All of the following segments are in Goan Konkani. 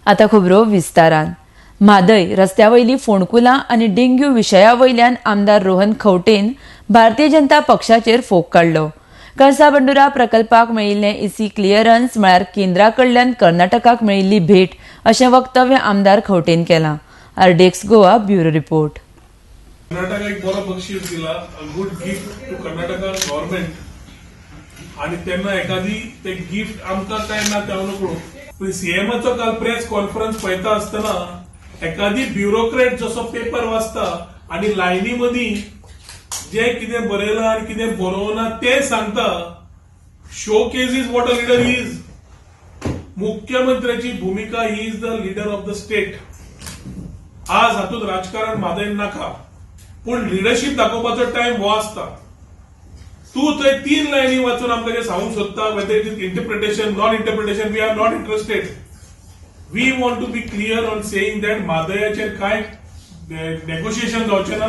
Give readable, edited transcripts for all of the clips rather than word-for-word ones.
आता खबरो विस्तारान. म्हादय रस्त्या वयली फोंडकुलां आनी डेंग्यू विशया वयल्यान आमदार रोहन खंवटेन भारतीय जनता पक्षाचेर फोग काडलो. कळसा बंडुरा प्रकल्पाक मेळिल्लें इसी क्लियरन्स म्हळ्यार केंद्रा कडल्यान कर्नाटकाक मेळिल्ली भेट, अशें वक्तव्य आमदार खंवटेन केलां. RDX Goa, bureau report. Karnataka एक बरो बक्षीस दिला, a good gift to Karnataka government. आणि तेन्ना एखादी ते गिफ्ट आमकां काय ना तें हांव नकळो, पूण सीएमाचो काल प्रेस कॉन्फरन्स पळयता आसतना एखादी ब्युरोक्रेट जसो पेपर वाचता आणि लायनी मदीं जे कितें बरयलां आनी कितें बरोवना तें सांगता, showcase is what a leader is. मुख्यमंत्र्याची भूमिका, he is the leader of the state. आज हातूंत राजकारण म्हादय नाका, पूण लिडरशीप दाखोवपाचो टायम हो आसता. तूं थंय तीन लायनी वाचून आमकां जें सांगूंक सोदता, whether it is interpretation, non interpretation, we are not interested. We want to be clear on saying that म्हादयाचेर काय नेगोशिएशन जावचें ना,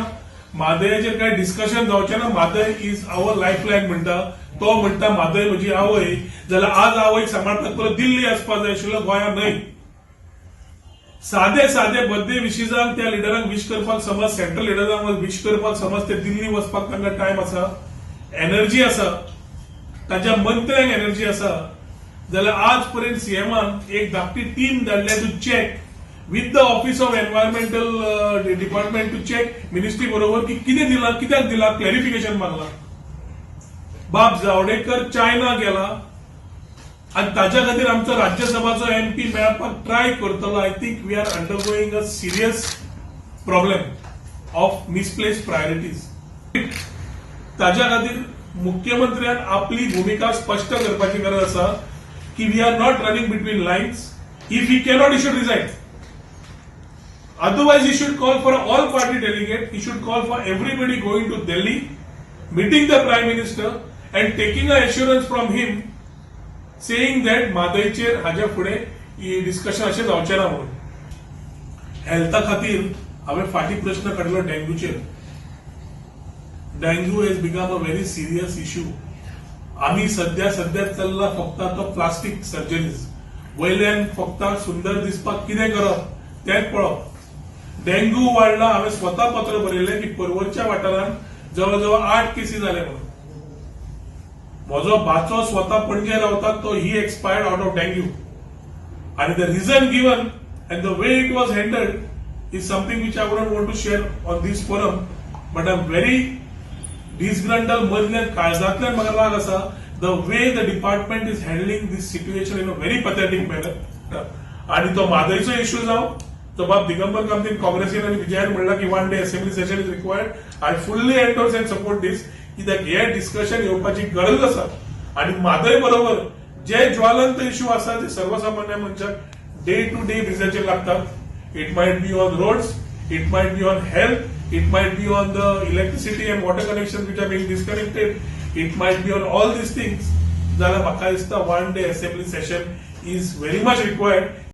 म्हादयाचेर काय डिस्कशन जावचें ना. Mhadei is our life line म्हणटा तो, म्हणटा म्हादय म्हजी आवय, जाल्यार आज आवयक सांबाळपाक परत दिल्ली आसपाक जाय आशिल्लो, गोंया न्हय. सादे सादे बर्थडे विशीजांक त्या लिडरांक विश करपाक समज, सेंट्रल लिडरांक विश करपाक समज, ते दिल्ली वचपाक तांकां टायम आसा, एनर्जी आसा, ताच्या मंत्र्यांक एनर्जी आसा, जाल्यार आज पर्यंत सीएमान एक धाकटी टीम धाडल्या to check with the office of environmental department, to check ministry बरोबर की कितें दिलां, कित्याक दिलां, क्लॅरिफिकेशन मागलां. बाब जावडेकर चायना गेला आणि ताच्या खातीर आमचो राज्यसभाचो एमपी मेळपाक ट्राय करतलो. I think we are undergoing a serious problem of misplaced priorities. ताच्या खातीर मुख्यमंत्र्यान आपली भूमिका स्पश्ट करपाची गरज आसा की we are not running between lines. If he cannot, he should resign. Otherwise, he should call for all party delegate. He should call for everybody going to Delhi, meeting the Prime Minister and taking an assurance from him, saying that म्हादयचेर हाज्या फुडें डिस्कशन अशें जावचें ना म्हणून. हेल्था खातीर हांवें फाटीं प्रश्न काडलो डेंग्यूचेर. Dengue has become a very serious issue. आमी सध्या सध्या चल्ला फक्त तो प्लास्टीक सर्जरीज, वयल्यान फक्त सुंदर दिसपाक कितें करप तेंच पळोवप. डेंग्यू वाडला. हांवें स्वता पत्र बरयलें की पर्वरच्या वाठारांत जवळ जवळ आठ केसी जाले म्हणून. म्हजो भाचो स्वता पणजे रावता, तो he expired out of dengue आणि the reason given and the way it was handled is something which I wouldn't want to share on this forum, but I am very disgruntled. मदल्यान काळजांतल्यान म्हाका राग आसा, the way the department is handling this situation in a very pathetic manner. आणि तो म्हादयचो इश्यू जावं, तो बाब दिगंबर कामतीन काँग्रेसीन आनी विजयान म्हणला की one day assembly session is required. I fully endorse and support this, कित्याक हे डिस्कशन येवपाची गरज आसा. आणि म्हादय बरोबर जे ज्वलंत इश्यू आसा, ते सर्वसामान्य मनशाक डे टू डे बेजीसाचेर लागतात, it might be on roads, it might be on health, it might be on the electricity and water connection which are being disconnected, it might be on all these things, जाल्यार म्हाका दिसता one day assembly session is very much required.